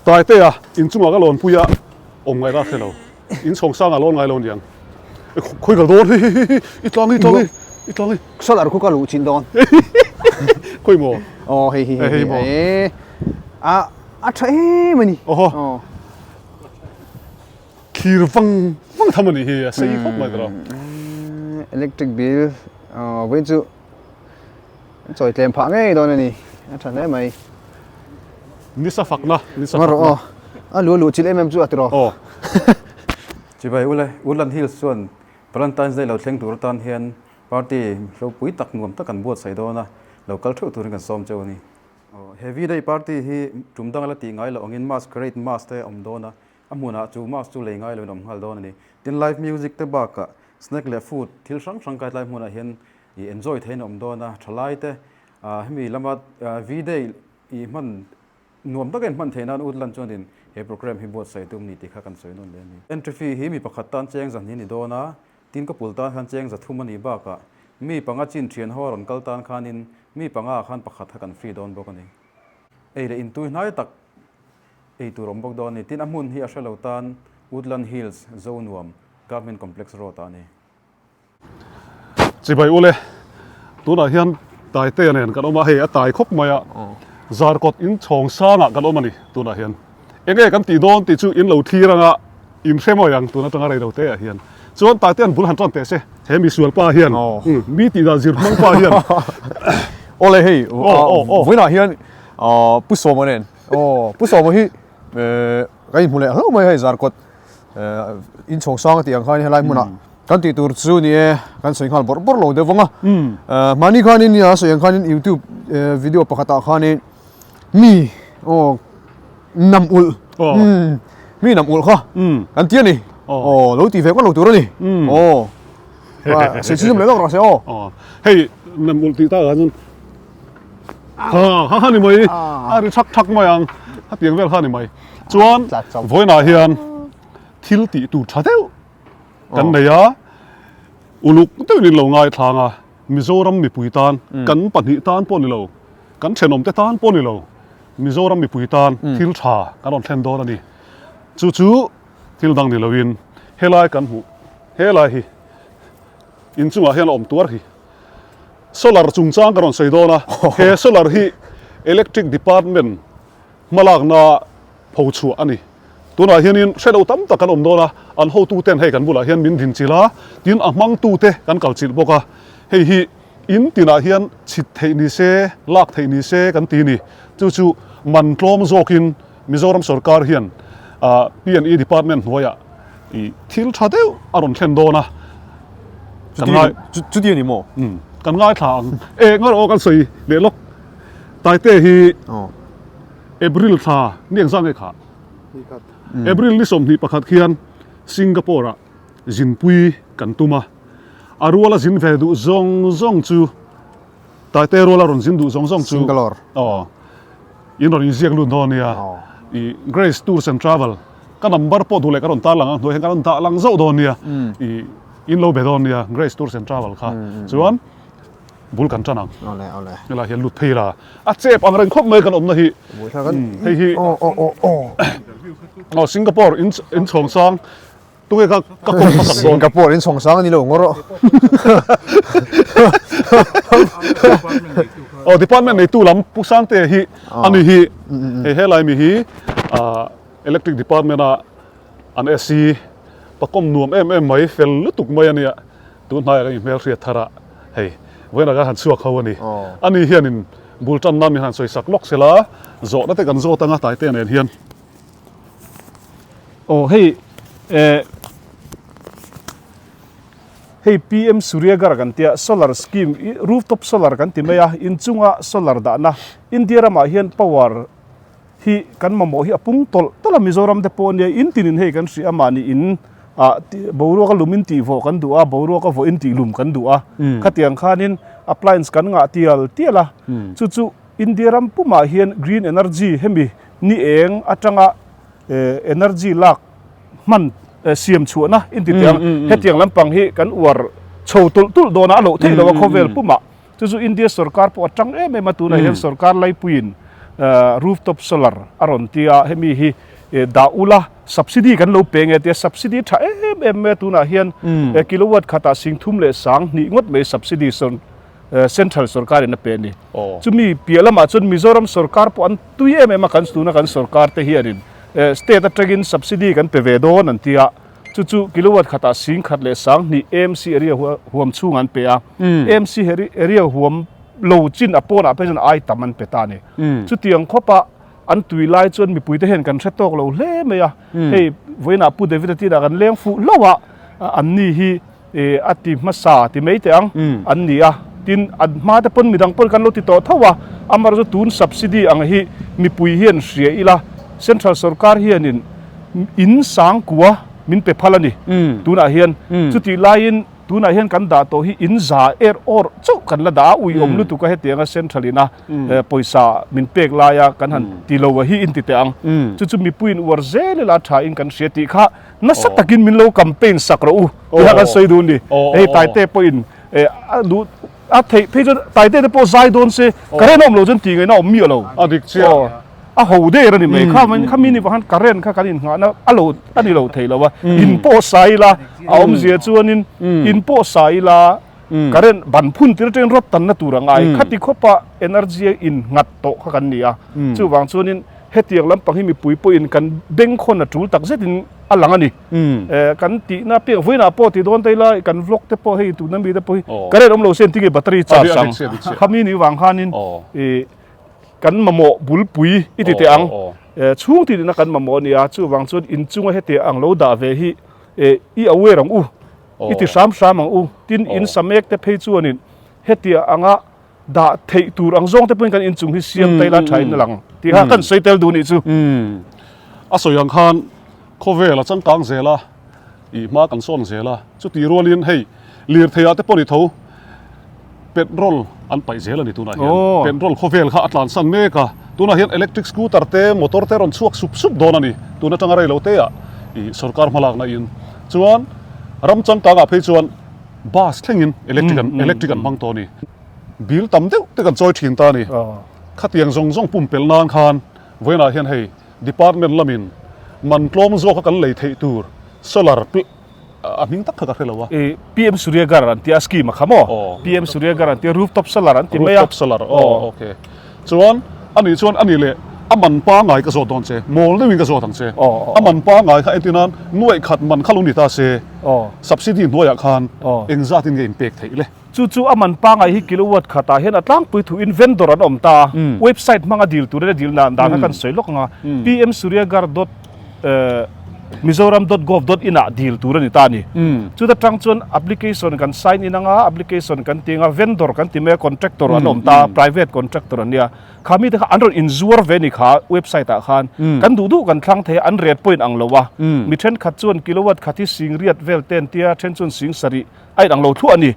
Taitea inchungah ka lawn pui a, awm ngaih la hre lo. In chhawng sangah lawn ngai lo niang. Khawi kal dawn hei hei hei i tlang i tlang i i tlang i. Solar khu ka luh chin dawn. Khawi maw? Aw hei hei hei hei. A a tha em a ni. Aw. Thlir vang vang tham a nih hi a sei khawp mai tawh. Electric bill vawiin chu chawi tlem phah ngei dawn a ni a tha hle mai. Nisa fakna nisa fakna. Aw a lu a luh chilh em em chu a tiraw. Aw. Chibai ule Woodland Hills chuan Valentine's Day lo thleng tur atan hian party ropui tak nuam tak an buatsaih dawn a, lo kal theuh turin kan sawm cheu a ni. He V-Day party hi tum danga la tih ngai loh angin masquerade mass te a awm dawn a, A hmunah chu mask chu lei ngai loin awm nghal dawn a ni. Tin, live music te bakah snack leh food thil hrang hrang kai tlai hmunah hian i enjoy theihin a awm dawn a. Thalai te hemi lama V-day i hman nuam taka in hman theih nan Woodland chuanin he programme hi buatsaih tum ni tih kha kan sawi nawn leh a ni. Entry fee hi mi pakhat tan cheng zahnih a ni dawn a, tin couple tan khan cheng zathum a nih bakah mi panga chin thian ho a rawn kal tan khanin mi panga ah khan pakhat kha kan free dawn bawk a ni. Ei leh intui hnai tak Ei tur awm bawk dawn a ni. Tin, a hmun hi a hre lo tan Woodland Hills, Zonuam, Government Complex Road ah a ni. Chibai ule, tunah hian Taitea nen kan awm a, hei a tai khawp mai a, Zarkawt in chhawng sangah kan awm a ni tunah hian. Enge kan tih dawn tih chu in lo thlir anga in hre mawi ang tun atanga rei lo te ah hian. Chuan Taitea'n bul han tan teh se, he misual pa hian, mi tih dan zir hmang pa hian. Awle hei, vawiinah hian Pu Sawma nen Aw Pu Sawma hi kan inhmu leh hlauh mai hei Zarkawt inchhawng sang a tih ang khan helai hmunah kan tih tur chu ni e kan sawi nghal bawrh bawrh lo deuh vang a. Mahni khanin nia sawi ang khanin YouTube video pakhatah khanin mi aw nam ulh mi nam ulh kha kan ti a ni. Aw lo ti ve ngawt lo tur a ni. Aw sawi chhunzawm leh lawk rawh se aw. Hei nam ulh tih takah chuan Ha ha ha ni mai a ri thak thak mai ang a piang vel kha ni mai chuan vawiinah hian thil tih tur tha deuh kan nei a uluk deuhin in lo ngai thlang a Mizoram mipui tan kan pahnih tan pawh ni lo kan thenawm te tan pawh ni lo Mizoram mipui tan thil tha kan rawn thlen dawn a ni chu chu thil dang ni loin helai kan hmuh helai hi inchungah hian a awm tuar hi. Solar chungchang ka rawn sawi dawn a, he solar hi Electric Department hmalakna pho chhuah a ni. Tunah hianin hre lo tam tak kan awm dawn a, an hotuten hei kan bulah hian min din chilh a, tin a hmangtute kan kal chilh bawk a. Hei hi in tinah hian chhit theih ni se, lak theih ni se kan ti ni. Chu chu man tlawm zawkin Mizoram sorkar hian P&E Department hnuaiah i thil tha deuh a rawn thlen dawn a. Kan ngai chuti a ni maw? Kan ngaithla ang. E ngarawh aw kan sawi leh lawk. Taite hi April thla ni engzah nge kha? April ni 21 khian Singapore ah zinpui kan tum a. A ruala zin ve duh zawng zawng chu Taite ruala rawn zin duh zawng zawng chu Singalore. Aw. In rawn inziak lut dawn nia. I Grace Tours and Travel ka number pawh duh leh ka rawn tar lang ang hnuai hian ka rawn dah lang zauh dawn nia. I in lo be dawn nia Grace Tours and Travel kha. Chuan bul kan tan ang. Awle awle. Helai hian lut phei la. A chep ang reng khawp mai kan awmna hi. Hei hi. Aw aw aw aw. Aw Singapore in inchhawng sang Tunge ka ka kawng hmasak dawn? Singapore in chhawng sang a ni lo ngawr rawh. Aw department neitu lam Pu Sangte hi a ni hi hei helai mi hi electric department a an SC pakawm nuam em em mai fel lutuk mai a nia tun hnaiah kan inhmel hriat thar a hei vawiinah kan han chhuak ho a ni. Ani hianin bul tan nan min han sawisak lawk sela zawhna te kan zawt anga Taite nen hian. Aw hei eh hei PM Suryaghar kan tia solar scheme i rooftop solar kan ti mai a inchunga solar dahna India ramah hian power hi kan mamawh hi a pung tawlh tawlh a Mizoram te pawh ania in tinin hei kan hria a mahni in ah boruak a lum in tih vawh kan duh a boruak a vawh in tih lum kan duh a khatiang khanin appliance kan ngah tial tial a chu chu India ram pumah hian green energy hemi ni eng atanga energy lak hman siam chhuahna in ti tiang hetiang lampang hi kan uar chho tulh tulh dawn a a loh theih lo a khawvel pumah chu chu India sorkar pawh a tang em em a tunah hian sorkar laipuiin Rooftop solar a rawn ti a, hemi hi dah ula subsidy kan lo pe nge tia subsidy tha em em mai a tunah hian kilowatt khatah 32,000 ngawt mai subsidy central sorkarin a pe a ni. Chumi piah lamah chuan Mizoram sorkar pawh an tui em em a kan tuna kan sorkar te hianin state atangin subsidy kan pe ve dawn an ti a, chu chu kilowatt khatah 1,200 AMC area huam chhungah an pe a, AMC area huam lo chin a pawnah phei chuan ai tam an pe ta a ni. Chutiang khawpa an tui lai chuan mipuite hian kan hre tawk lo hle mai a, hei vawiinah Pu David-a tinah kan leng fuh hlauh a, an ni hi a ti hmasa ti mai teh ang an ni a, tin an hma te pawn midang pawn kan lo ti tawh tho a, amaherawhchu chu tun subsidy ang hi mipui hian hria ila central sorkar hianin in sangkua min pe phal a ni tunah hian chutih laiin Tunah hian kan dah tawh hi in za er awr chauh kan la dah a, ui awm lutuk a hetianga central ina pawisa min pek laia kan han ti lo a hi in ti teh ang. Chu chu mipuiin uar zel ila tha in kan hria tih kha nasa takin min lo campaign sak rawh u tih kha kan sawi duh a ni. Hei Taite pawhin a duh a theih phei chuan Taite te pawh zai dawn se current a awm lo chuan tih ngaihna a awm miah lo. A dik chiah. A ho der a ni mai. Kha kha mi ni vang khan current kha kan innghahna a lo a ni lo thei lo a. In pawh sa ila a awmzia chuanin in pawh sa ila current ban phun tir atangin rawt tanna tur a ngai. Khati khawpa energy a innghat tawh kha kan ni a. Chuvang chuanin hetiang lampang hi mipui pawhin kan bengkhawn a tul tak zetin a lang a ni. Kan tihna piang vawiinah pawh ti dawn ta ila kan vlog te pawh hei tuna mi te pawh hi current awm lo se engtin nge battery charge ang. Khami ni vang khanin ih Kan mamawh bulpui i ti teh ang. Chhung ti nihna kan mamawh a ni a, chuvang chuan inchunga hetiang ang lo dah ve hi i aware ang u, i ti hram hram ang u. Tin, in sa mek te phei chuanin hetiang anga dah theih tur ang zawng te pawhin kan inchung hi siam ta ila thain a lang tih kha kan sawi tel duh nih chu. A sawi ang khan khawvel a changkang zel a, i hma kan sawn zel a, chuti rualin hei lirtheiah te pawh ni tho petrol an paih zel a ni tunah hian petrol khawvel kha a tlansan mek a tunah hian electric scooter te motor te rawn chhuak sup sup dawn a ni tun atanga rei lo te ah i sorkar hmalakna in chuan ram changkangah phei chuan bus thlengin electric an electric an hmang tawh a ni bill tam deuh te kan chawi thin ta a ni khatiang zawng zawng pumpelh nan khan vawiinah hian hei Department lamin man tlawm zawka kan lei theih tur solar a hming tak kha ka hre lo a. I PM Suryaghar an tia scheme a kha maw? PM Suryaghar an tia rooftop solar an ti mai a. Rooftop solar aw ok. Chuan ani chuan ani leh a man pangai ka zawt dawn che, mawl deuhin ka zawt ang che. A man pangai kha entir nan nuaih khat man kha lo ni ta se subsidy hnuaiah khan engzatin nge inpek theih le? Chu chu a man pangai hi kilowatt khatah hian a tlangpui thuin vendor an awm ta a, website hmanga dil turin a dil dan dan kha kan sawi lawk ang a, pmsuryaghar dot mizoram dot gov dot in ah dil tur a ni ta a ni. Chuta tang chuan application kan sign in anga, application kan ti anga, vendor kan ti mai a, contractor an awm ta a, private contractor an nia, kha mite kha an rawn inzuar ve a ni kha website ah khan kan duh duh kan thlang thei a, an rate pawhin ang lo a, mi thenkhat chuan kilowatt khat hi singriat vel te an tia, then chuan singsarih A inang lo thluah a ni.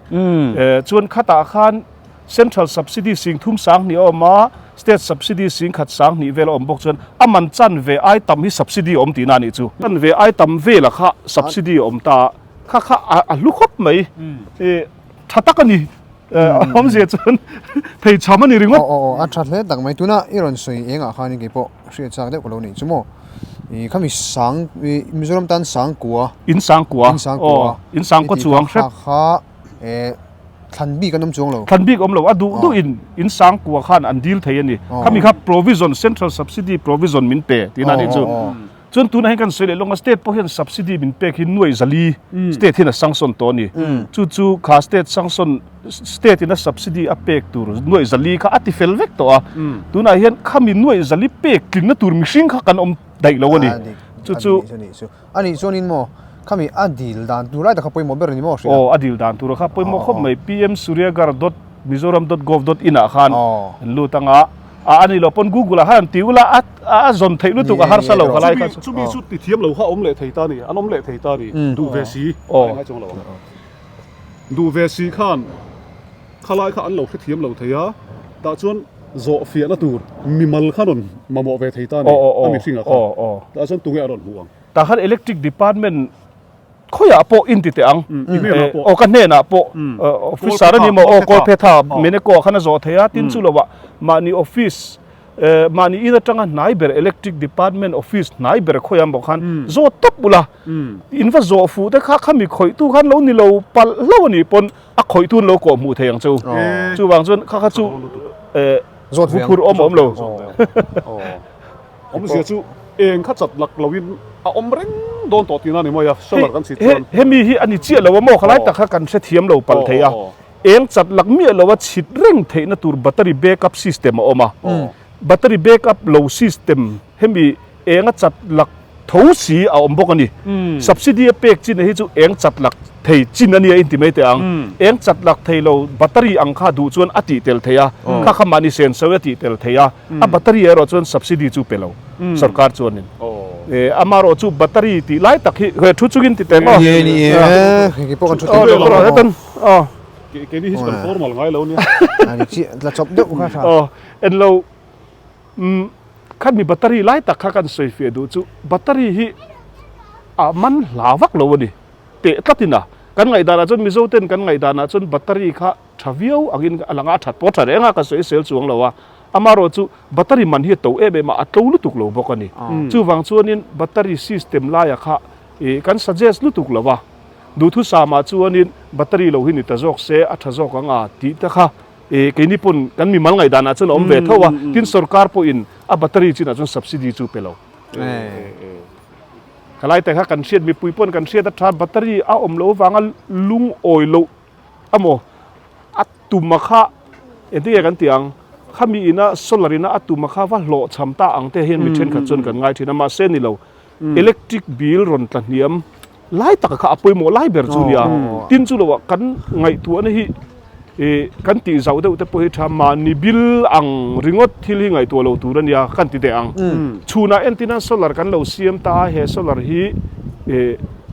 Chuan khatah khan Central Subsidy 32 a awm a, State Subsidy 1012 vel a awm bawk chuan a man chanve ai tam hi subsidy a awm tihna a nih chu. Chanve ai tam vela kha subsidy a awm ta a, kha kha a hlu khawp mai. Tha tak a ni. A awmzia chuan pheichham a ni ringawt. Aw aw a tha hle tak mai. Tuna i rawn sawi engah khanin keipawh hriat chak deuh ka lo nih chu maw. I khami sang i Mizoram tan sangkua. In sangkua. In sangkua. Aw in sangkua chuang hrep. Kha kha e thlan bik an awm chuang lo. Thlan bik awm lo a duh duh in in sangkua khan an dil thei a ni. Khami kha provision central subsidy provision min pe tihna a nih chu. Chuan tunah hian kan sawi leh lawng a state pawh hian subsidy min pek hi nuai zali state hian a sanction tawh a ni. Chu chu kha state sanction state in a subsidy a pek tur nuai zali kha a ti fel vek tawh a. Tunah hian khami nuai zali pek tlinna tur mihring kha kan awm daih lo a ni. Chu chu A nih chuanin maw khami a dil dan tur lai tak kha pawimawh ber a ni maw hria? Aw a dil dan tur kha pawimawh khawp mai. Pmsuryaghar dot mizoram dot gov dot in ah khan an lut anga a ani lo pawn google ah khan an ti ula a a zawn theih lutuk a harsa lo ka lai kha chu. Chumi chu ti thiam lo kha awm leh thei ta ni an awm leh thei ta ni duh ve si a ngai chuang lo ang duh ve si khan khalai kha an lo hrethiam lo thei a tah chuan zawh fiahna tur mimal kha rawn mamawh ve thei ta ni a mihringah khan tah chuan tunge a rawn hmuh ang. Tah khan electric department Khawiah pawh in ti teh ang. Aw ka hnenah pawh officer a ni maw aw Kawlphetha Meneko ah khan a zawh thei a, tin chu lovah mahni office Mahni in atanga hnai ber Electric Department office hnai ber khawiah maw khan zawt tawp ula, in va zawh fuh te kha khami khawihtu khan lo ni lo palh hlauh a nih pawn a khawihtu an lo kawh hmuh thei ang chu. Chuvang chuan kha kha chu huphurh awm a awm lo. Awmzia chu eng kha chat lak loin a awm reng dawn tawh tihna a ni mai a, solar kan chhit chuan. Hemi hi a ni chiah lo a maw khalai tak kha kan hrethiam lo palh thei a. Eng chat lak miah lo a chhit reng theihna tur battery backup system a awm a. Battery backup lo system hemi eng a chat lak tho si a awm bawk a ni. Subsidy a pek chin hi chu eng chat lak thei chin a nia inti mai teh ang. Eng chat lak thei lo battery ang kha duh chuan a tih tel thei a, kha kha mahni sen sawi a tih tel thei a. A battery erawh chuan subsidy chu pe lo sorkar chuanin. Amaherawh chu battery tih lai tak hi thu chungin ti teh maw? Ni e, ni e. Hei pawh kan thu teh maw? Aw. Keini hi chu kan formal ngai lo nia. Ani chiah tla chawp deuh kha tha. Aw, en lo khami battery lai tak kha kan sawi fiah duh chu battery hi a man hla vak lo a ni teh tlatin a. Kan ngaihdanah chuan Mizo ten kan ngaihdanah chuan battery kha tha viau angin a lang a, a that pawh a tha reng a, ka sawi sel chuang lo a. Amaherawh chu battery man hi a to em em a, a tlo lutuk lo bawk a ni. Chuvang chuanin battery system laia kha kan suggest lutuk lo a. Duhthusam-ah chuanin battery lo hi ni ta zawk se a tha zawk ang a tih te kha keini pawn kan mimal ngaihdanah chuan a awm ve tho a, tin sorkar pawhin a battery chinah chuan subsidy chu pe lo. Khalai te kha kan hriat mipui pawn kan hriat a tha, battery a awm loh avanga lungawi loh amaw a tuma kha engtin nge kan tih ang, khami ina solar ina a tuma kha va hlawhchham ta ang te hian mi thenkhat chuan kan ngai thin a, mahse ni lo. Electric bill rawn tla hniam lai taka kha a pawimawh lai ber chu nia. Tin chu loah kan ngaihtuahna hi kan tih zauh deuh te pawh hi tha mahni bill ang ringawt thil hi ngaihtuah lo tur a nia kan ti teh ang. Chhunah entin solar kan lo siam ta a, he solar hi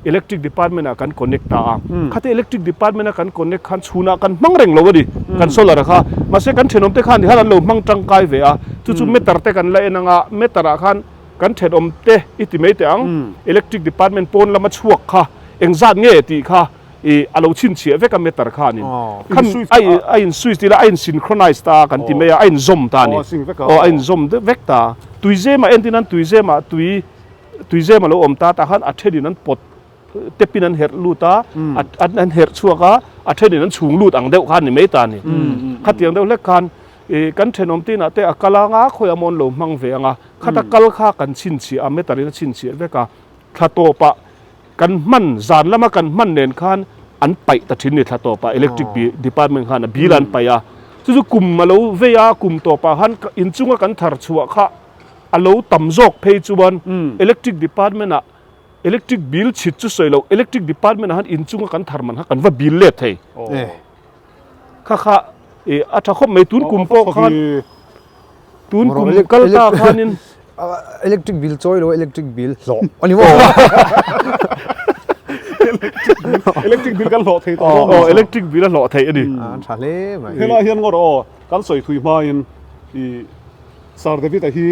electric department ah kan connect ta a. Khate electric department a kan connect khan chhunah kan hmang reng lo a ni kan solar kha. Mahse kan thenawm te khan hian an lo hmang tangkai ve a, chu chu meter te kan la en ang a, meter ah khan Kan thenawm te i ti mai teh ang, Electric Department pawn lama chhuak kha engzat nge tih kha i a lo chhinchhiah vek a meter khanin. Khan a in switch ila a in synchronize ta kan ti mai a, a in zawm ta a ni. Aw a in zawm vek ta. Tuizemah entin an tuizemah tui tuizem a lo awm ta tah khan a thenin an pawt tepin an herh lut a, an herh chhuak a, a thenin an chhung lut ang deuh kha a ni mai ta a ni. Khatiang deuh hlek khan i kan thenawm te inah te a kal ang a, khawiah maw an lo hmang ve ang a. Khata kal kha kan chhinchhiah a, meter in a chhinchhiah vek a, thla tawpah kan hman, zan lama kan hman nen khan an paih ta thin ni thla tawpah electric department khan a bill an paih a, chu chu kum a lo vei a, kum tawpah khan inchunga kan thar chhuah kha a lo tam zawk phei chuan electric department ah electric bill chhit chu sawi loh electric department ah khan inchunga kan thar man kha kan va bill let thei. Kha kha a tha khawp mai tun kum pawh khan tun kum kal ta khanin electric bill chawi lo electric bill hlawh ani maw electric bill kan hlawh thei tawh aw electric bill a hlawh thei ani an tha hle mai helai hian ngawt aw kan sawi thui hma in i Sir David a hi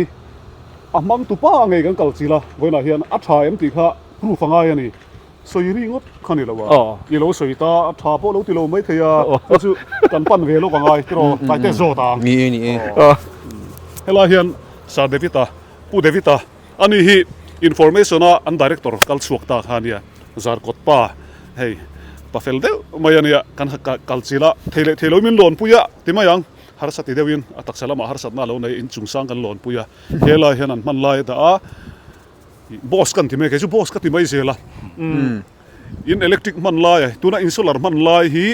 a hmang tu pa ngei kan kal chila vawiinah hian a tha em tih kha proof a ngai ani. Sawi ri ngawt kha ni lo a, i lo sawi ta a tha pawh lo ti lo mai thei a, chu chu kan pan ve lawk angai tiraw tlai te zawt ang. Ni e ni e. Helai hian Sir David-a, Pu David-a, ani hi Information-a an Director kal chhuak ta kha ania, Zarkawt pa hei pa fel deuh mai ania, kan kal chilh a, thei leh thei lo min lawn pui a ti mai ang, harsa ti deuhin a taksa lamah harsatna a lo nei a, inchungsang kan lawn pui a, helai hian an hman lai a dah a. Boss kan ti mai kei chu boss ka ti mai zel a in electric hman lai tuna in solar hman lai hi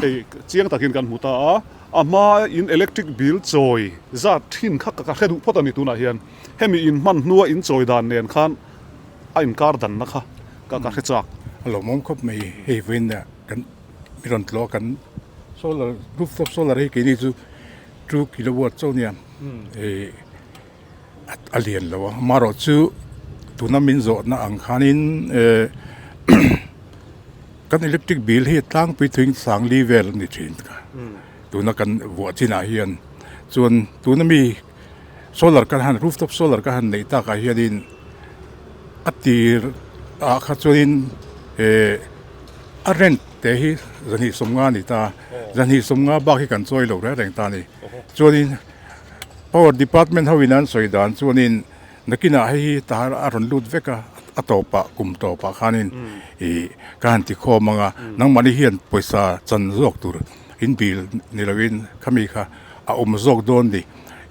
hei chiang takin kan hmu ta a a hma in electric bill chawi zat thin kha ka hre duh phawt a ni tunah hian hemi in hman hnua in chawi dan nen khan a inkar danna kha ka ka hre chak. A lawmawm khawp mai hei vawiin kan mi rawn tlawh a kan solar rooftop solar hi keini chu two kilowatt chauh ania hei. a lian lo a amaherawh chu tuna min zawhna ang khanin eh kan electric bill hi tlangpui thuin sangli vel a ni thin ka tuna kan vuah chinah hian chuan tuna mi solar kan han rooftop solar ka han neih takah hianin a tir ah kha chuanin eh a rent te hi zahnih sawmnga a ni ta zahnih sawmnga bak hi kan chawi lo reng reng ta a ni chuanin. Power Department ho in an sawi dan chuanin nakinah hei hi tah a rawn lut vek a, a tawpah kum tawpah khanin ih ka han ti khawm ang a, nangmahni hian pawisa chan zawk tur in bill ni lovin khami kha a awm zawk dawn ni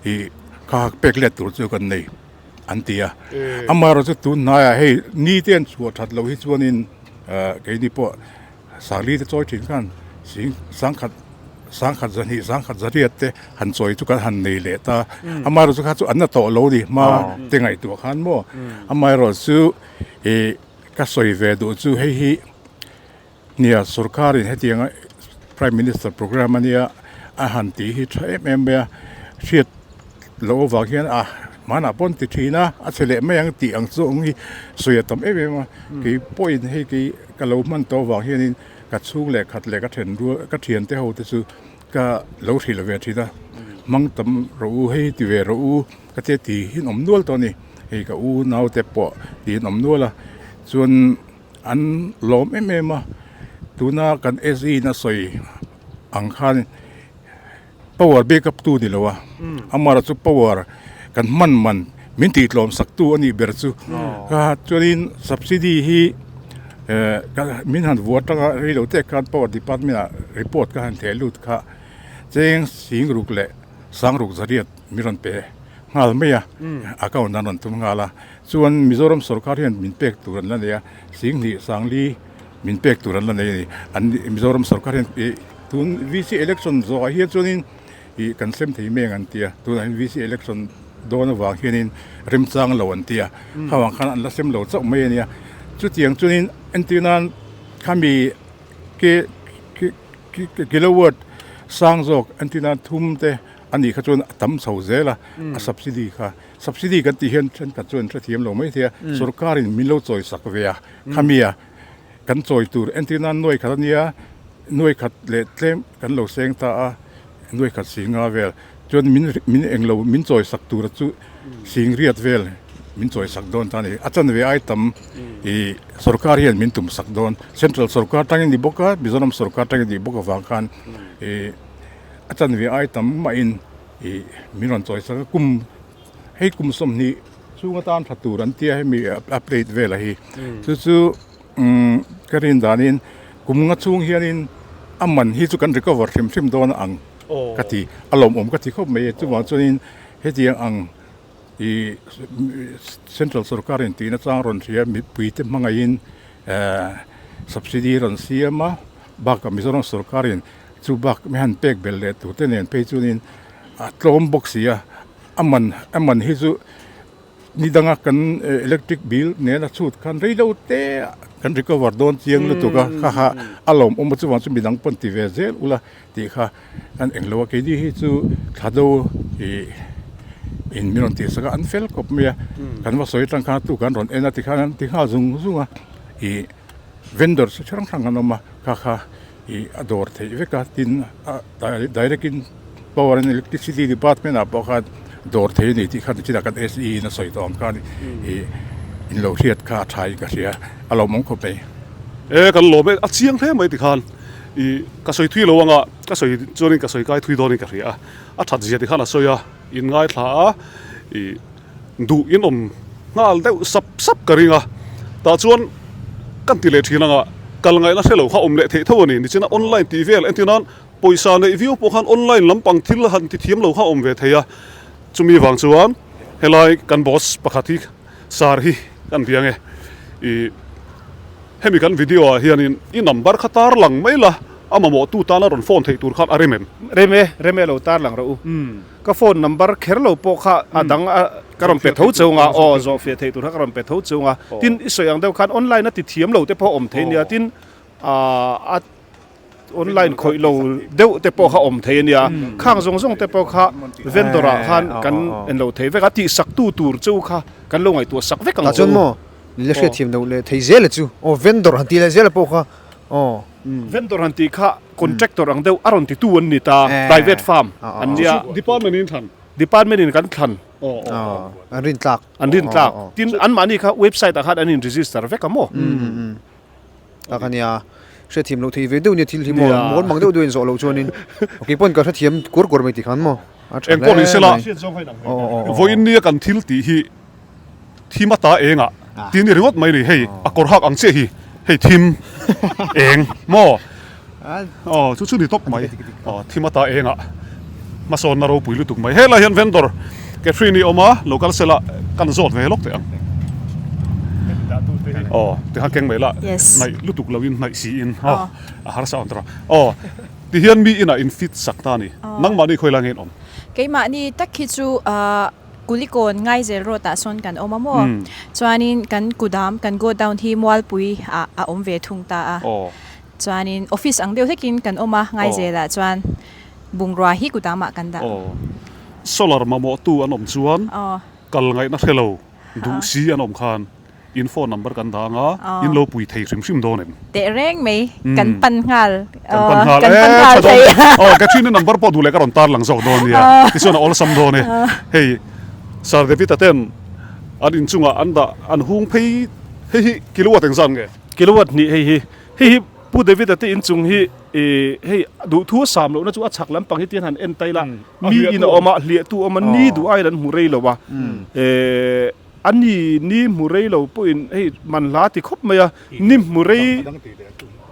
ih kha pek let tur chu kan nei an ti a. Amaherawhchu chu tun hnaiah hei ni te an chhuah that loh hi chuanin keini pawh Sangli te chawi thin khan sing sangkhat sangkhat zahnih sangkhat zariat te han chawi chu kan han nei leh ta amaherawh chu kha chu an na tawh lo ni hma te ngaihtuah khan maw amaherawh chu ih ka sawi ve duh chu hei hi nia sorkar in hetianga prime minister programme ania a han tih hi tha em em mai a hriat loh avang hian a hmanah pawh an ti thin a a chhe leh mai ang tih ang chu ang hi sawi a tam em em a kei pawhin hei kei Ka lo hman tawh avang hianin ka chhung leh khat leh ka then rual ka thiante ho te chu ka lo hrilh ve thin a, hmang tam rawh u hei ti ve rawh u ka tia ti hi an awm nual tawh a ni, hei ka u naute pawh ti an awm nual a, chuan an lawm em em a, tuna kan SE in a sawi ang khan. Power backup tu ni lo a, amara chu power kan hman man min tih tlawm sak tu a nih ber chu. Kha chuanin subsidy hi min han vuah atanga rei lo te khan power department ah report ka han theh lut kha cheng sing ruk leh sang ruk zariat min rawn pe nghal mai a, account an rawn tum nghal a. Chuan Mizoram sorkar hian min pek tur an la nei a, sing hnih sangli min pek tur an la nei a ni. An Mizoram sorkar hian ih tun VC election zawhah hian chuanin ih kan sem thei mek an ti a, tunah hian VC election dawn avang hianin remchang lo an ti a, kha vang khan an la sem lo chauh mai a nia. Chutiang chuanin entir nan khami ke kilowatt sang zawk entir nan thum te a nih kha chuan a tam chho zel a, a subsidy kha. Subsidy kan tih hian thenkhat chuan hrethiam lo mai thei a, sorkarin min lo chawi sak ve a, khamia kan chawi tur entir nan nuai khat a nia, nuai khat leh tlem kan lo seng ta a, nuai khat sing nga vel chuan min min englo min chawi sak tura chu sing riat vel min chawi sak dawn ta a ni. A chanve ai tam ih sorkar hian min tum sak dawn, central sorkar tangin ni bawk a, Mizoram sorkar tangin ni bawk avang khan ih a chanve ai tam mahin. Ih min rawn chawi sak a kum hei kum 20 chhung atan tha tur an tia hemi a plate vela hi chu chu umm ka rin danin kum nga chhung hianin a man hi chu kan recover hrim hrim dawn a ang ka ti a lawmawm ka ti khawp mai e chuvang chuanin hetiang ang ih central sorkar in tihna chang rawn hria mipui te hmangaihin ehh subsidy rawn siam a bakah Mizoram sorkar in Chu bak mi han pek belh leh tur te nen phei chuanin a tlawm bawk si a, a man a man hi chu ni danga kan electric bill nena chhut khan rei lo te kan recover dawn chiang lutuk a, kha kha a lawmawm a chuvang chu midang pawn ti ve zel ula tih kha an englo a, keini hi chu thla do ih in min rawn tihsak a an fel khawp mai a, kan va sawi atang khan a tuk an rawn en a tikhan an ti nghal zung zung a ih vendor chi hrang hrang an awm a kha kha. Ih a dawr theih vek a tin a direct in power and electricity department ah pawh khan dawr thei a ni tih kha nichinah kan SE in a sawi tawh ang khan ih in lo hriat kha a tha in ka hria a lawmawm khawp mai. E kan lawm e a chiang hle mai tikhan ih ka sawi thui lo anga ka sawi chuanin ka sawi kai thui dawnin ka hria a a that zia tikhan a sawi a in ngaithla a ih duh in awm nghal deuh sap sap ka ring a, tah chuan kan ti leh thin anga kal ngaihna hre lo kha awm leh theih tho a ni. Nichina online tih vel entir nan pawisa neih viau pawh khan online lampang thil han ti thiam lo kha awm ve thei a, chumi vang chuan helai kan boss pakhat hi sar hi kan bia nge ih hemi kan video ah hianin i number kha tar lang mai la a mamawh tu tana rawn phone theih tur khan a rem em? Rem e, rem e lo tar lang rawh u. Ka phone number kher lo pawh kha a dang a ka rawn pe tho chung a, aw zawh fiah theih tur kha ka rawn pe tho chung a. Tin, i sawi ang deuh khan online a ti thiam lo te pawh awm thei nia, tin a online khawih lo deuh te pawh kha awm thei a nia. Khang zawng zawng te pawh kha vendor ah khan kan en lo thei vek a, tihsak tu tur chu kha kan lo ngaihtuah sak vek ang chu. Tah chuan maw la hriatthiam loh leh thei zel a chu, aw vendor han tih leh zel a pawh kha aw. Vendor han tih kha Contractor ang deuh a rawn titu an ni ta, private firm an nia. Department in thlan. Department in kan thlan. An rin tlak. An rin tlak. Tin, anmahni kha website ah khan an in register vek a maw? Tak a nia, hriatthiam loh thei ve deuh nia thil hi maw, mawl mang deuh deuh in zawh loh chuanin. Kei pawn ka hrethiam kuar kuar mai tikhan maw. Engpawh ni sela, vawiin nia kan thil tih hi thim ata eng ah tih ni ringawt mai ni, hei a kawr hak ang chiah hi, hei thim eng maw? Aw chu chu ni tawp mai, aw thim ata eng ah hmasawnna ropui lutuk mai. Helai hian vendor Catherine i awm a, lo kal sela kan zawt ve lawk teh ang. Aw tikhan keng mai la, hnaih lutuk loin hnaih siin aw a harsa awm tawh a, aw. Tihian mi inah in fit sak ta a ni. Nangmahni khawi lai nge in awm? Keimahni tak hi chu Kulikawn Ngaizel Road ah sawn kan awm a maw? Chuanin kan kudam, kan godown hi Mualpui ah a awm ve thung ta a. Chuanin office ang deuh hlekin kan awm a, Ngaizel ah chuan bungrua hi kudam ah kan dah. Solar mamawhtu an awm chuan kal ngaihna hre lo duh si an awm khan In phone number kan dang a, in lo pui thei hrim hrim dawn em? Teh reng mai, kan pan nghal. Kan pan nghal, kan pan nghal thei. Aw, Catherine-i number pawh duh leh ka rawn tar lang zawk dawn nia, tichuan a awlsam dawn e. Hei, Sir David-a ten an inchungah an dah, an hung phei, hei hi kilowatt engzat nge? Kilowatt hnih hei hi, hei hi Pu David-a te inchung hi hei duhthu a sam lohna chu a chhak lampang hi tian han en tai la, mi in a awm a, hliahtu a awm a, ni duh aiin an hmu rei lo a. A ni ni hmu rei lo pawhin hei man hla ti khawp mai a, ni hmu rei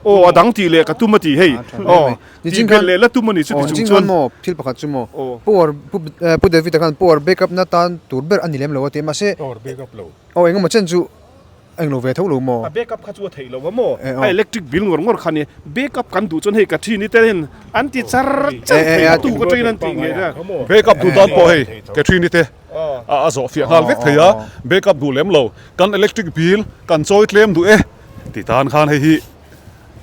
aw a dang tih leh ka tum a ti hei aw tih belh leh la tum a ni chuti chung chuan. Maw thil pakhat chu maw power Pu David a khan power backup na tan tur ber a ni lem lo a ti mahse power backup lo aw engemaw chen chu a englo ve tho lo maw. A backup kha chu a theih lo a maw a electric bill ngawr ngawr kha ni backup kan duh chuan hei ka thin i te hian an ti char char thei a tu ka train an tih ngei a. Backup duh tan pawh hei ka thin i te a zawh fiah nghal vek thei a, backup duh lem lo, kan electric bill kan chawi tlem duh e ti tan khan hei hi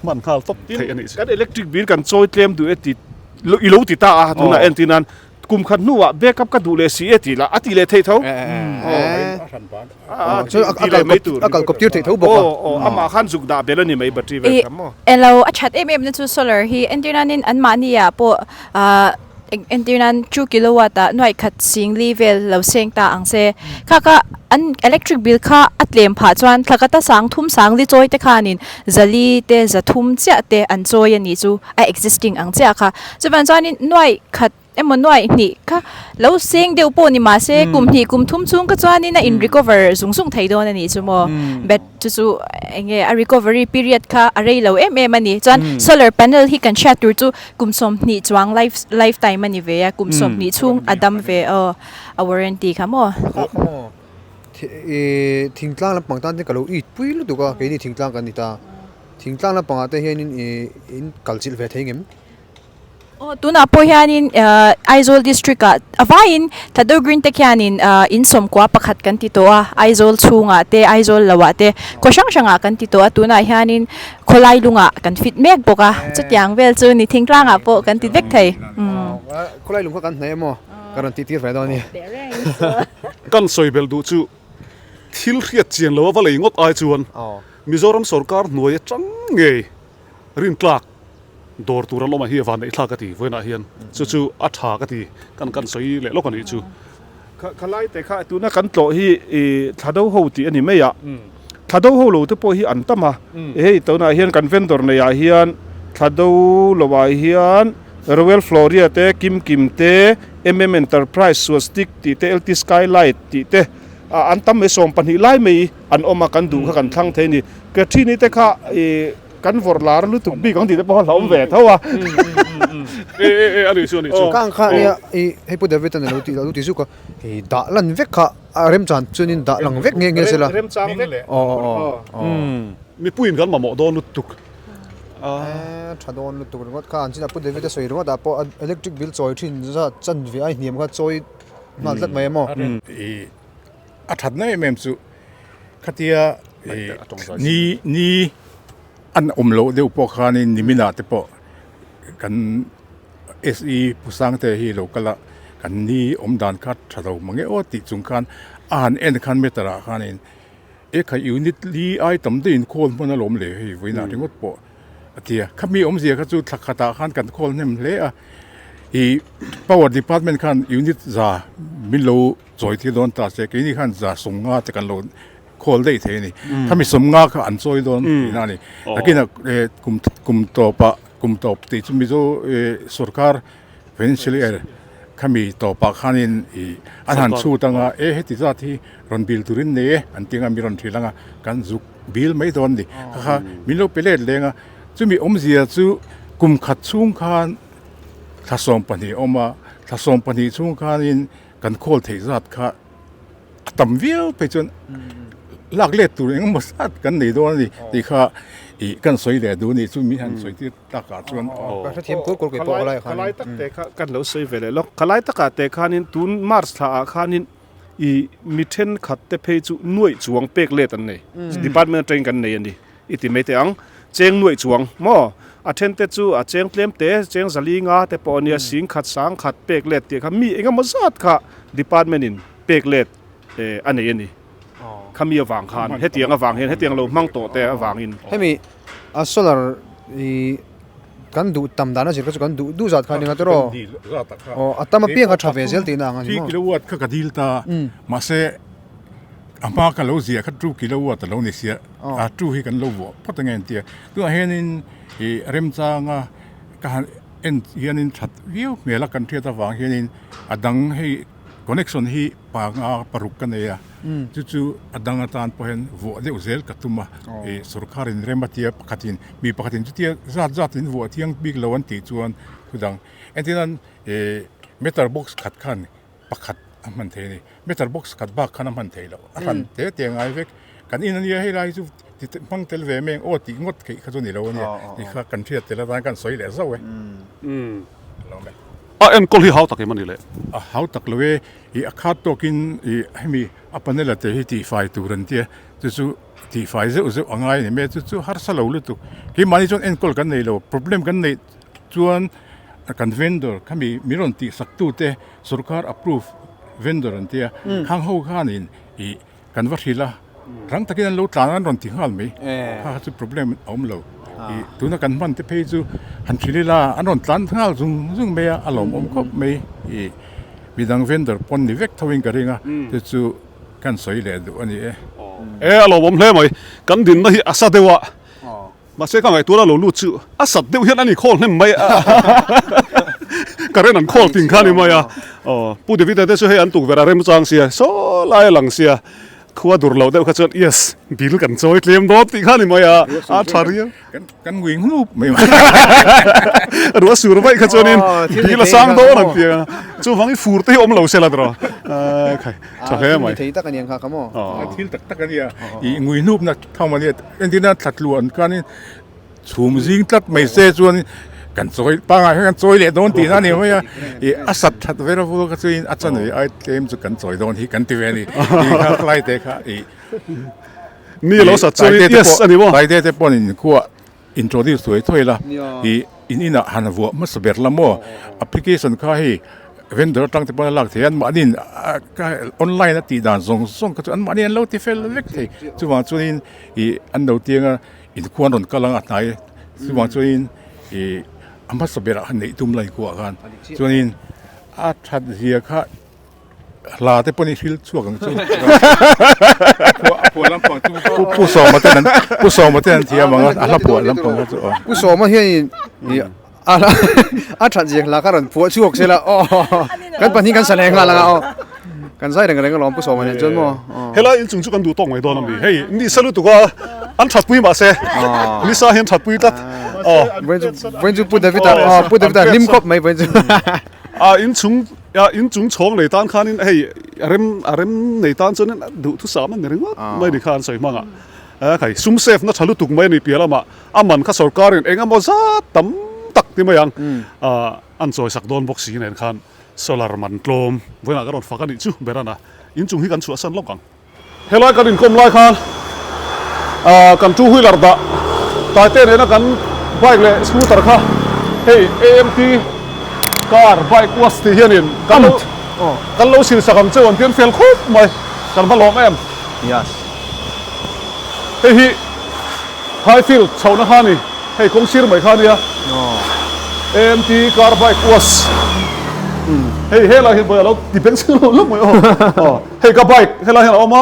hman nghal tawp theih a nih chu. Kan electric bill kan chawi tlem duh e ti i lo ti ta a, tunah entir nan kum khat hnuah backup ka duh leh si e ti la a ti leh theih tho. A kal kawp tir theih tho bawk a. Amah khan zuk dah belh a ni mai battery vel kha maw. Elo a that em em na chu solar hi entir nanin anmahni ah pawh Entir nan 2 kilowatt ah nuaih khat singli vel lo seng ta ang se. Kha kha an electric bill kha a tlem phah chuan thla kata sang thum sangli chawi te khanin zali te za thum chiah te an chawi a nih chu a existing ang chiah kha. Chuvang chuanin nuaih khat emaw nuaih hnih kha lo seng deuh pawh ni mahse kum hnih kum thum chhung kha chuanin a in recover zung zung thei dawn a nih chu maw. But chu chu eng nge a recovery period kha a rei lo em em a ni. Chuan solar panel hi kan hriat tur chu Kum 20 chuang life lifetime a ni ve a, kum 20 chhung a dam ve aw, a warranty kha maw? Kha kha maw? I thingtlang lampang tan te ka lo it pui lutuk a, keini thingtlang kan ni ta. Thingtlang lampangah te hianin i in kal chilh ve thei ngem? Aw tunah pawh hianin Aizawl district ah a vaiin Thado Green te khianin in sawmkua pakhat kan ti tawh a, Aizawl chhungah te Aizawl lohah te khaw hrang hrangah kan ti tawh a, tunah hianin Khawlai lungah kan fit mek bawk a, chutiang vel chu ni thingtlangah pawh kan ti vek thei. Khawlai lung kha kan hnaih emaw ka rawn tih tir ve dawn a ni. Kan sawi belh duh chu thil hriat chian lo a va lei ngawt ai chuan Mizoram sorkar hnuai atang ngei rintlak dawr tur an awm ang hi a van neih thlak ka ti vawiinah hian chu chu a tha ka ti kan kan sawi leh lawk a nih chu. Khalai te kha tuna kan tlawh hi thla do ho tih a ni mai a, thla do ho lo te pawh hi an tam a, hei tunah hian kan vendor nei ah hian thla do lo ah hian Royal Floria te, Kim Kim te, MM Enterprise, Swastik tih te, LT Skylight tih te an tam mai 12 lai mai an awm a, kan duh kha kan thlang thei a ni. Catherine-i te kha ih Kan vawrh lar lutuk bik ang tih te pawh a hlauhawm ve tho a. E e e a nih chu a nih chu. Kang kha nia i hei Pu David a lo tih lo ti zuk a i dah lan vek kha a remchan chuanin dah lang vek nghe nghe sela. Remchang vek. Aw aw aw. Mipuiin kan mamawh dawn lutuk. E tha dawn lutuk ringawt kha an chinah Pu David a sawi ringawt ah pawh electric bill chawi thin zat chanve a hniam kha chawi nghal tlat mai em aw. I a thatna em em chu Khatia ni ni an awm loh deuh pawh khanin niminah te pawh kan SE Pu Sangte hi lo kal a, kan ni awm dan kha tha lo mang e aw tih chung khan a han en khan meter ah khanin e kha unit li ai tam deuhin khawl hman alawm le hei vawiinah ringawt pawh a ti a. Khami awmzia kha chu thla khatah khan kan khawl hnem hle a, ih power department khan unit za min lo. Chawi thil dawn ta se keini khan za sawmnga te kan lo khawl daih thei a ni. Khami sawmnga kha an chawi dawn tihna a ni. Takin kum kum tawpah kum tawp tih chu Mizo sorkar financial year Khami tawpah khanin ih an han chhut anga e heti zat hi rawn bil turin nei e an ti anga mi rawn hrilh anga kan zuk bil mai dawn a ni. Kha kha min lo pe let leng a, chumi awmzia chu kum khat chhung khan thla 12 a awm a, thla 12 chhung khanin kan khawl theih zat kha a tam viau phei chuan lak let tur eng emaw zat kan nei dawn a ni tih kha ih kan sawi leh duh a ni chu min han sawi tir takah chuan Ka hrethiam kur kur kei pawh ka lai khan. Ka lai tak te kha kan lo sawi ve leh lawk. Ka lai takah te khanin tun March thla ah khanin ih mi thenkhat te phei chu nuaih chuang pek let an nei. Department atangin kan nei a ni i ti mai teh ang. Cheng nuaih chuang maw? A then te chu a cheng tlem te, cheng zali nga te pawh a nia, sing khat sang khat pek let tih kha mi engemaw zat kha department in pek let a nei a ni. Khami avang khan hetiang avang hian hetiang lo hmang tawh te avangin. Hemi a solar i kan duh tam dan a zir kha chu kan duh duh zat kha ni nga tiraw? Aw a tam apiang kha tha ve zel tihna ang a ni maw? 3 kilowatt kha ka dil ta mahse a hma ka lo ziah kha 2 kilowatt a lo ni sia a 2 hi kan lo vuah phawt ange an tia tunah hianin i remchanga ka han en hianin that viau hmel a kan hriat avang hianin a dang hei Connection hi panga paruk ka nei a, chu chu a dang atan pawh hian vuah deuh zel ka tum a, ih sorkarin rem a tia pakhatin mi pakhatin chutia zat zatin vuah thiang bik lo an tih chuan thudang entirnan ih meter box khat khan pakhat a hman thei a ni, meter box khat bak khan a hman thei loh a hran te te a ngai vek, kan in ania hei lai chu ti hmang tel ve mai ang aw tih ngawt theih kha chu a ni lo ania tih kha kan hriat tel atan kan sawi leh zauh e. A enkawl hi hau tak em a ni le? A hau tak lo e, ih a khat tawkin ih hemi a panel a te hi tihfai tur an tia, chu chu tihfai zeuh zeuh a ngai a ni mai a, chu chu harsa lo lutuk. Keimahni chuan enkawl kan nei lo, problem kan neih chuan kan vendor khami min rawn tihsak tute sorkar approve vendor an tia, khang ho khanin ih Kan va hrilh a, rang takin an lo tlan a, an rawn ti nghal mai. Kha kha chu problem a awm lo. Ih tuna kan hman te phei chu han hrilh ila an rawn tlan nghal zung zung mai a, a lawmawm khawp mai. Ih midang vendor pawn ni vek tho in ka ring a, chu chu kan sawi leh duh a ni e. E a lawmawm hle mai, kan dinna hi a sa deuh a. Mahse ka ngaihtuah la lo lut chu a sat deuh hian a ni khawl hnem mai a, current an khawl ting kha a ni mai a. Aw Pu David-a te chu hei an tukverh a remchang sia, saw lai a lang sia, khua dur loh deuh kha chuan yes, bill kan chawi tlem dawn tih kha a ni mai a, a tha riau. Kan ngui nghup mai mai. Ruah sur vaih kha chuanin bill a sang dawn an ti a, chuvangin fur te hi awm lo se la tiraw, khai tha hle mai. Thil tak a ni ang kha kha maw? Thil tak tak a nia, i ngui hnupna Thawm a nia, entirna thla tluan khanin chhum zing tlat mai se chuan kan chawi pangai hian kan chawi leh dawn tihna a ni mai a, ih a sat that vel a vul kha chuin a chanei ai tlem chu kan chawi dawn hi kan ti ve a ni, tih kha tlai te kha ih Mi lo sat chuan yes a ni maw? Tlai te te pawhin inkhua introduce thuai thuai la, ih in inah han vuah hmasa ber la maw? Application kha hei vendor atang te pawn a lak thei a, anmahniin online a tih dan zawng zawng kha chu anmahni an lo ti fel vek thei. Chuvang chuanin ih an lo tiang a, inkhua an rawn kal ang a hnai chuvang chuanin ih a hmasa berah han neih tum la inkhua khan chuanin a that zia kha Hla te pawh ni hril chhuak ang chu. A phuah lampang chu Pu Sawma ten an Pu Sawma ten an thiam ang a, a hla phuah lampang kha chu aw. Pu Sawma hianin a a that zia hla kha rawn phuah chhuak se la aw kan pahnih kan sa leh nghal ang a aw. Kan zai reng reng alawm Pu Sawma nen chuan maw. Helai inchung chu kan duh tawk mai dawn a mi. Hei ni sa lutuk a an thatpui mahse ni sa hian thatpui tlat aw. Vawiin chu Pu David-a aw Pu David-a hlim khawp mai vawiin chu. A inchung a inchung chhawng nei tan khanin hei a rem a rem nei tan chuanin a duh thusam a ni ringawt mai ni kha an sawi hmang a. A khai sum save na tha lutuk mai a ni piah lamah a man kha sorkarin eng emaw zat tam tak ti mai ang a an chawi sak dawn bawk si nen khan solar man tlawm vawiinah ka rawn fak a nih chu ber a inchung hi kan chhuahsan lawk ang. Helai kan inkawm lai khan kan two wheeler dah taite nena kan bike leh scooter kha hei AMT car bike wash tih hianin kan lo kan lo sil sak ang cheu an ti an fel khawp mai kan va lawm em. Yes. Hei hi Highfield chhohna kha a ni hei kawng sir mai kha a nia AMT car bike wash hei helai hi a lo ti beng chhing lo lawk mai aw. Hei ka bike helai hian a awm a,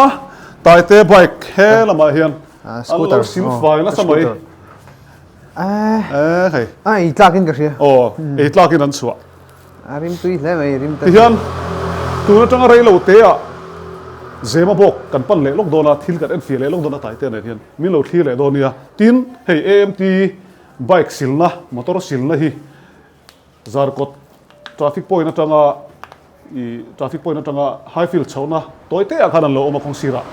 Taite bike he lamah hian an lo sil fai nasa mai. Eh hei. A ei tlak in ka hria. Aw, ei tlak in an chhuah. A rimtui hle mai rim ta. Tihian tun atanga rei lo te ah Zema bawk kan pan leh lawk dawn a, thil kan enfiah leh lawk dawn a Taite nen hian min lo thlir leh dawn nia. Tin, hei AMT bike silna, motor silna hi Zarkawt traffic point atanga i traffic point atanga Highfield chhohna tawi te ah khan an lo awm a kawng sirah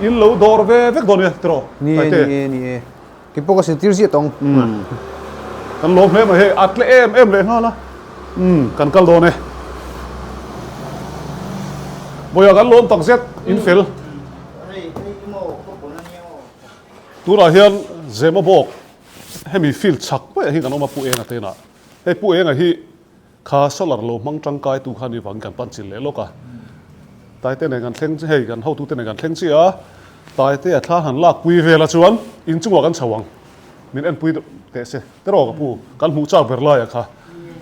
in lo dawr ve vek dawn nia tiraw Ni e, ni e, ni e. Kei pawh ka sil tir ziah tawng. Umm. Kan lawm hle mai hei a tle em em leh nghal a. Umm kan kal dawn e. Bawiha kan lawm tak zet in fel. Tunah hian Zemabawk hemi field chhak maiah hian kan awm a Pu Enga te inah. Hei Pu Enga hi kha solar lo hmang tangkai tu kha ni vangin kan pan chil leh lawk a. Taite nen kan thleng hei kan hotute nen kan thleng chiah a, Taite a thla han lak pui vel a chuan inchungah kan chho ang. Min enpui teh se teraw ka pu, kan hmuh chak ber laia kha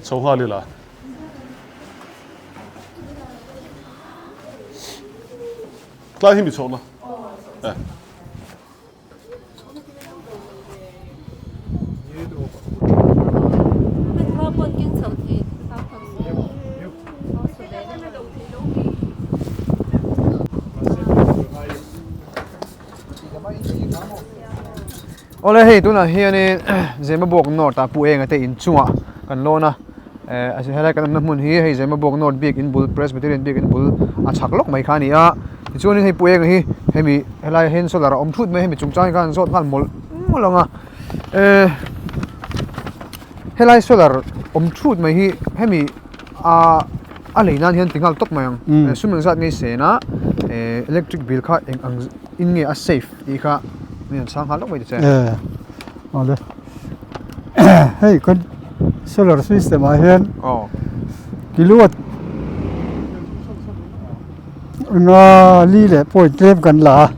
chho nghal ila. Tlai hi mi chhohna. Eh. Awle hei tunah hianin Zemabawk North ah Pu Enga te inchungah kan lawn a eh helai kan awmna hmun hi hei Zemabawk North biak in bul Presbyterian biak in bul a chhak lawk mai kha a ni a tichuanin hei Pu Enga hi hemi helai hian solar a awm thut mai hemi chungchang hi khan zawt nghal mawlh mawlh ang a eh helai solar awm thut mai hi hemi ah a lei nan hian ti nghal tawp mai ang sum engzat nge sen a eh electric bill kha eng ang in nge a safe tih kha mi an chhang nghal lawk mai ta che. Eh awle hei kan solar system ah hian kilowatt Nga li leh point tlem kan la a,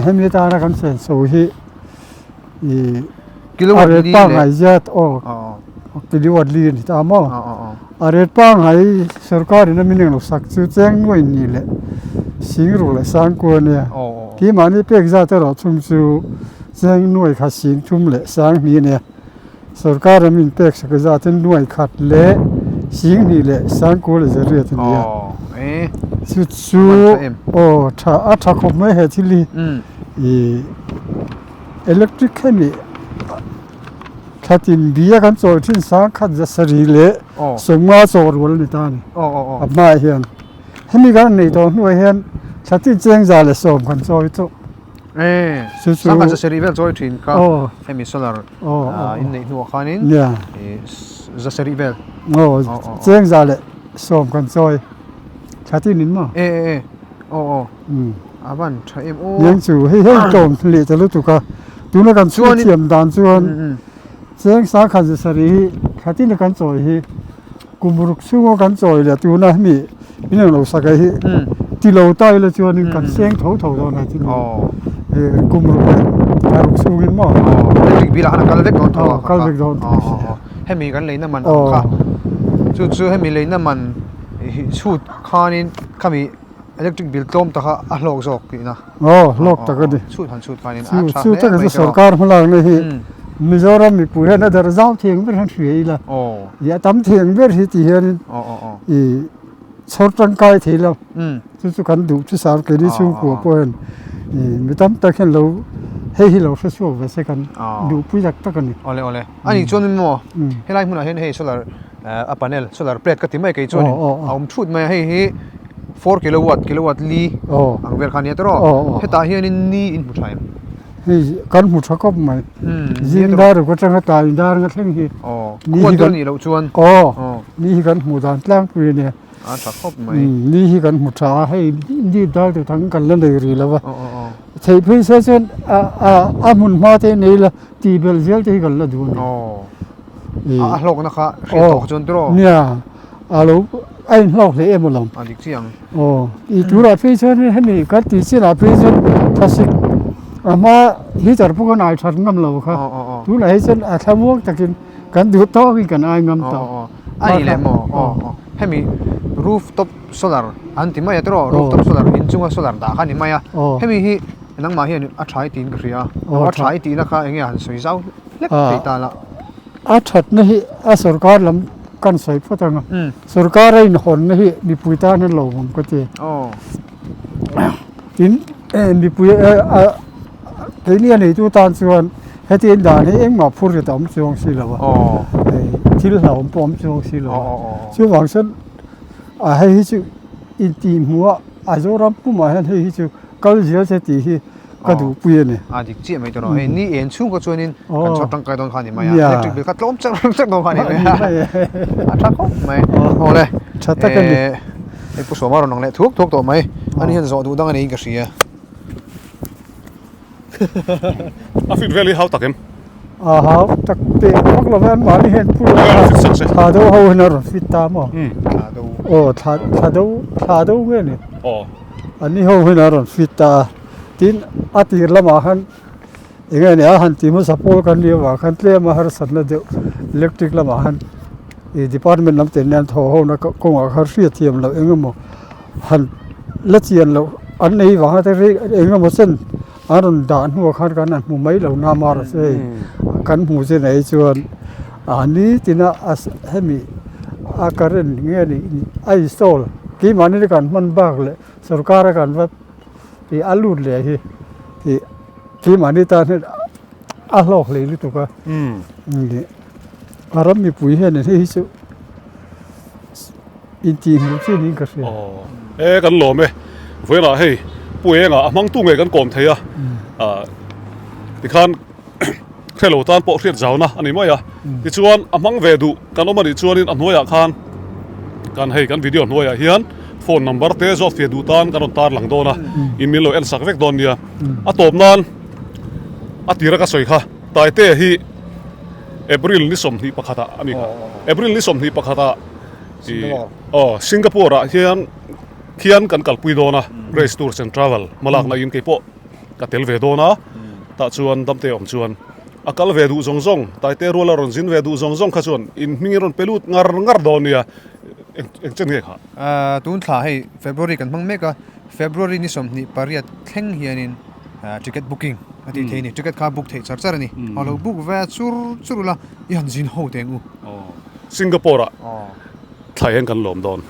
hemi atana kan senso hi ih a ret pangngai zat aw kilowatt li a ni ta maw? A ret pangngai sorkarin a min englo sak chu cheng nuai ni leh sing ruk leh sang kua a nia, keimahni pek zat erawh chung chu cheng nuai kha sing thum leh sang hnih a nia. Sorkar ram in pek sak zat in nuai khat leh Singhnih leh Sangkua leh Zariat a ni a. Chu chu aw tha a tha khawp mai he thil hi ih electric hemi thlatin bia kan chawi thin Sangkhat za sarih leh sawmnga chaw rual a ni ta a ni a hmaah hian hemi kan nei tawh hnuah hian thlatin chengza leh sawm kan chawi tawh. E, Chu chu sangha zasarih vel chawi thin kha Aw. hemi solar Aw, aw, in neih hnuah khanin Nia. zasarih vel. Aw, Aw, aw, aw. chengza leh sawm kan chawi tha tin in maw? E, e, e, aw, aw. Um. A van tha em aw. Niang chu hei hei tlawm leh ta lutuk a, tuna kan chhuah thiam dan chuan cheng sangha zasarih hi tha tin a kan chawi hi Kum ruk chhunga kan chawi leh tuna hemi in ang lo sak ai hi ti lo ta ila chuanin kan seng tho tho dawn a tin kum ruk leh a ruk chhungin maw electric bill ah khan a kal vek dawn tho a kal vek dawn tho hemi kan leina man ang kha chu chu hemi leina man chhut khanin khami electric bill tlawm taka a hlawk zawk tihna. Aw, hlawk tak a ni. Chhut han chhut khanin a tha hle mai tawh. Sorkar hmalakna hi Mizoram mipui hian a darh zau thiang ber hian hria ila. I a tam thiang ber hi ti hianin i chhawr tangkai thei lo. Chu chu kan duh chu sar keini chhungkua pawh hian i mi tam tak hian lo hei hi lo hre chhuak ve se kan duhpui tak tak a ni. Awle awle. Ani chuan maw helai hmunah hian hei solar a panel solar plate ka ti mai kei chuanin a awm thut mai a hei hi four kilowatt kilowatt li ang vel kha a nia tawh hetah hianin ni in hmu tha em hei kan hmu tha khawp mai zing dar ruk atanga tlai dar nga thleng hi ni hi kan nih loh chuan aw ni hi kan hmuh dan tlangpui a nia a tha khawp mai ni hi kan hmu tha a hei ni dar te thang kan la nei rih lo va theih phei se chuan a hmun hma te nei la tih belh zel te hi kan la duh a ni. A hlawkna kha hriat tawh chuan tiraw? Nia, a lo a inhlawk hle em alawm. A dik chiang. Aw, i turah phei chuan hemi kan tih chinah phei chuan thlasik a hma heater pawh kan ai that ngam lo kha. Tunah hi chuan a thlamuang takin kan duh tawkin kan ai ngam tawh. A ni leh maw? Aw, hemi roof top solar an ti mai a tiraw? Roof top solar inchunga solar dah kha a ni mai a. Hemi hi nangmah hian a tha i tiin ka hria a. A tha i tihna kha enge han sawi zau hlek thei ta la. A thatna hi a sorkar lam. kan sawi phawt ang a, sorkar a inhawnna hi mipui tan hian lo awm ka ti. Tin, mipui keini a neitu tan chuan heti in dan hi engmah phur rit a awm chuang si lo a, thil hlauhawm pawh a awm chuang si lo a, chuvang chuan a hei hi chu intihhmuh a Aizawl pumah hian hei hi chu kal zel se tih hi ka duhpui a ni. A dik chiah mai tawh hei ni en chhung kha chuanin kan chhawr tangkai dawn kha a ni mai a, electric bill kha tlawm char char dawn kha a ni mai a, a tha khawp mai. Aw le, tha tak a ni. Hei Pu Sawma rawn lang leh thuak thuak tawh mai, ani hian zawh duh dang a niin ka hria. A fit vel hi hau tak em? A hau tak teh vak lo va, anmahni hian pu thla do ho hian a rawn fit ta maw? Aw thla thla do thla do nge ni? Aw. Anni ho hian a rawn fit ta a, tin a tir lamah khan eng nge ni a han ti hmasa pawl kan nih avang khan tlem a harsatna deuh electric lamah khan ih department lam te nen thaw ho na kawngah khan hriatthiam loh eng emaw han la chian loh an nei vang a te rei eng emaw chen an rawn dah hnuah khan kan han hmu mai lo na mar a che hei kan hmu che nei chuan a nitin a a hemi a current nge ni a install keimahni kan hman bak leh sorkar a kan va tih a lut leh hi tih keimahni tan hian a hlawk hlei lutuk a a ram mipui hian hei hi chu. Intih hmuh chi niin ka hria. Aw e kan lawm e. Vawiinah hei Pu Enga a hmangtu ngei kan kawm thei a. Tikhan hrelo tan pawh hriat zauna a ni mai a. Tichuan a hmang ve duh kan awm a nih chuanin a hnuaiah khan kan hei kan video hnuaiah hian phone number te zawt fia duh tan kan rawn tar lang dawn a. In min lo en sak vek dawn nia. A tawp nan a tira ka sawi kha Taitea hi April ni 21 ah a ni kha. April ni 21 ah Aw, Singapore ah hian khian kan kalpui dawn a, Grace Tours and Travel hmalakna in keipawh ka tel ve dawn a, tah chuan damte awm chuan a kal ve duh zawng zawng, Taite ruala rawn zin ve duh zawng zawng kha chuan in hming in rawn pe lut ngar ngar dawn nia, eng chen nge kha? Tun thla hei February kan hmang mek a, February ni 28 thleng hianin ticket booking a tih theih a ni, ticket kha book theih char char a ni, a lo book ve chur chur ula i han zin ho teh ang u. Singapore ah thlai hian kan lawm dawn.